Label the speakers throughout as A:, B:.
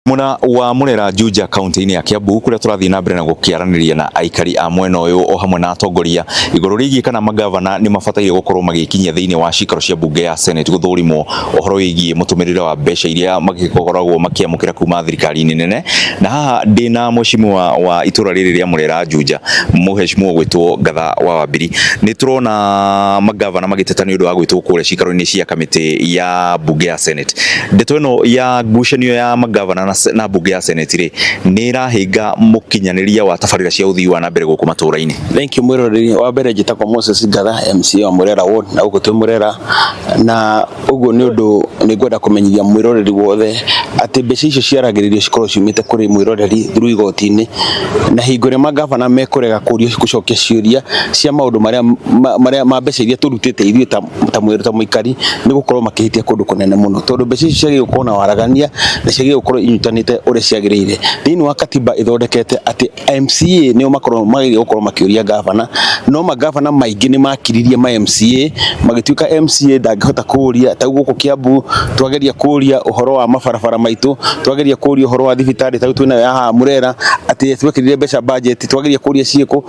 A: Mwena wa Murera Juja, kaunti-inĩ ya Kiambu, kũrĩa tũrathiĩ na mbere na gũkĩaranĩria na aikari a mwena ũyũ o hamwe na atongoria igũrũ rĩgiĩ kana magavana nĩ mabataire gũkorwo magĩkinyia thĩinĩ wa cikaro cia bunge ya Senate gũthũrimwo ũhoro wĩgiĩ mũtũmĩrĩre wa mbeca iria magĩkoragwo makĩamũkĩra kuma thirikari-inĩ nene. Na haha ndĩna mheshimiwa wa itũra rĩrĩ rĩa Murera Juja, mũheshimiwa gwĩtwo Ngatha wa Wambiri. Nĩ tũrona magavana magĩteta nĩ ũndũ wa gwĩtwo kũrĩa cikaro-inĩ cia kamĩtĩ ya bunge ya Senate. Ndeto ĩno ya ngucanio ya magavana na bunge ya Senate rĩ, nĩ ĩrahĩnga mũkinyanĩria wa tabarĩra cia ũthii wa na mbere gũkũ matũra-inĩ?
B: Thank you, mwiroreri. Wa mbere, njĩtagwo Moses Ngatha, MCA wa Murera Ward, na gũkũ twĩ Murera. Na ũguo nĩ ũndũ nĩ ngwenda kũmenyithia mwĩroreri wothe atĩ mbeca icio ciaragĩrĩrio cikorwo ciumĩte kũrĩ mwĩroreri through igoti-inĩ, na hingo ĩrĩa magavana mekũrega kũrio gũcokia ciũria cia maũndũ marĩa ma mbeca iria tũrutĩte ithuĩ ta mũikari, nĩ gũkorwo makĩhĩtia kũndũ kũnene mũno, tondũ mbeca icio ciagĩrĩirwo gũkorwo na waragania na ciagĩrĩirwo gũkorwo inyitanĩte ũrĩa ciagĩrĩire. Thĩinĩ wa katiba ĩthondekete atĩ MCA nĩo makorwo magĩrĩire gũkorwo makĩũria gavana, no magavana maingĩ nĩ makiririe ma MCA, magĩtuĩka MCA ndangĩhota kũũria. Ta rĩu gũkũ Kiambu twageria kũũria ũhoro wa mabarabara maitũ, twageria kũũria ũhoro wa thibitarĩ ta rĩu twĩnayo ya haha Murera, atĩ twekĩrire mbeca budget, twageria kũũria ciĩkũ,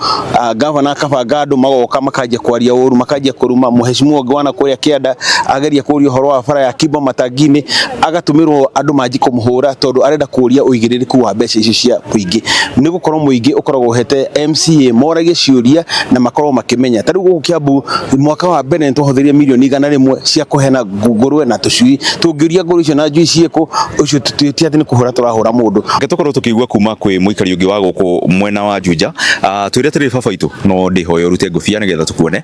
B: gavana akabanga andũ magoka makanjia kwaria ũru, makanjia kũruma. Mũheshimiwa ũngĩ wana kũrĩa kĩanda ageria kũũria ũhoro wa bara ya Kimbo Matangini, agatũmĩrwo andũ manji kũmũhũra tondũ arenda kũũria ũigĩrĩrĩku wa mbeca icio cia mũingĩ. Nĩ gũkorwo mũingĩ ũkoragwo ũhete MCA moragie ciũria na makorwo makĩmenya. Ta rĩu gũkũ Kiambu, mwaka wa mbere nĩ twahũthĩrire mirioni 100 cia kũheana ngũrwe na tũcui. Tũngĩũria ngũrwe icio na njui ciĩkũ, ũcio ti atĩ nĩ kũhũra tũrahũra mũndũ.
A: Reke tũkorwo tũkĩigua kuma kwĩ mũikari ũngĩ wa gũkũ mwena wa Juja. Twĩre atĩrĩrĩ, baba witũ, no ndĩhoya ũrute ngũbia nĩgetha tũkuone.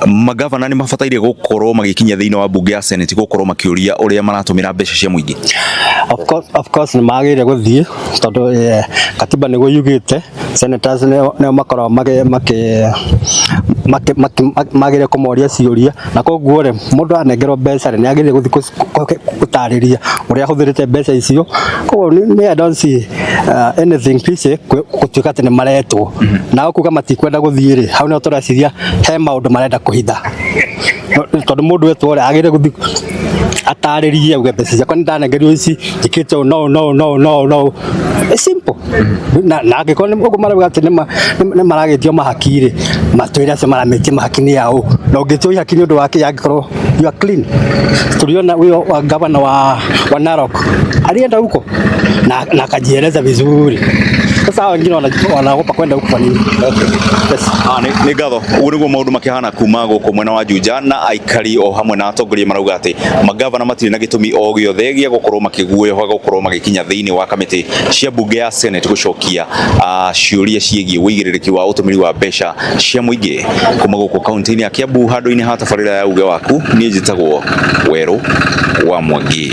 A: Magavana nĩ mabataire gũkorwo magĩkinyia thĩinĩ wa bunge ya Senate gũkorwo makĩũria ũrĩa maratũmĩra mbeca cia mũingĩ?
C: Of course nĩ magĩrĩire gũthiĩ, tondũ katiba nĩguo yugĩte senators nĩo makoragwo magĩrĩire kũmoria ciũria. Na koguo rĩ, mũndũ anengerwo mbeca rĩ, nĩ agĩrĩire gũthiĩ gũtarĩria ũrĩa ahũthĩrĩte mbeca icio. Koguo ni I don't see anything fishy gũtuĩka atĩ nĩ maretwo nao kuga matikwenda gũthiĩ rĩ. Hau nĩho tũreciria he maũndũ marenda kũhitha. Tondũ mũndũ etwo rĩ, agĩrĩire gũthiĩ atarĩrie, auge, "Mbeca ciakwa nĩ ndanengerio ici, njĩkĩte ũũ no no no no no." It's simple. Na angĩkorwo nĩ ũguo marauga atĩ nĩ maragĩtio mahaki rĩ, matwĩre acio maramĩtie mahaki nĩ aũ. Na ũngĩtio ihaki nĩ ũndũ wa kĩ angĩkorwo you are clean? Tuliona huyo wa gavana wa Narok alienda huko na akajieleza vizuri. Sasa hao wengine wanaogopa kwenda huko kwa nini? Yes.
A: Ah, nĩ ngatho. Ũguo nĩguo maũndũ makĩhana kuma gũkũ mwena wa Juja, na aikari o hamwe na atongoria marauga atĩ magavana matirĩ na gĩtũmi o gĩothe gĩa gũkorwo makĩguoyoha gũkorwo magĩkinya thĩinĩ wa kamĩtĩ cia bunge ya Senate gũcokia ciũria ciĩgiĩ ũigĩrĩrĩki wa ũtũmĩri wa mbeca cia mũingĩ. Kuma gũkũ kaunti-inĩ ya Kiambu, handũ-inĩ ha tabarĩra ya Uge Waku, niĩ njĩtagwo Werũ wa Mwangi.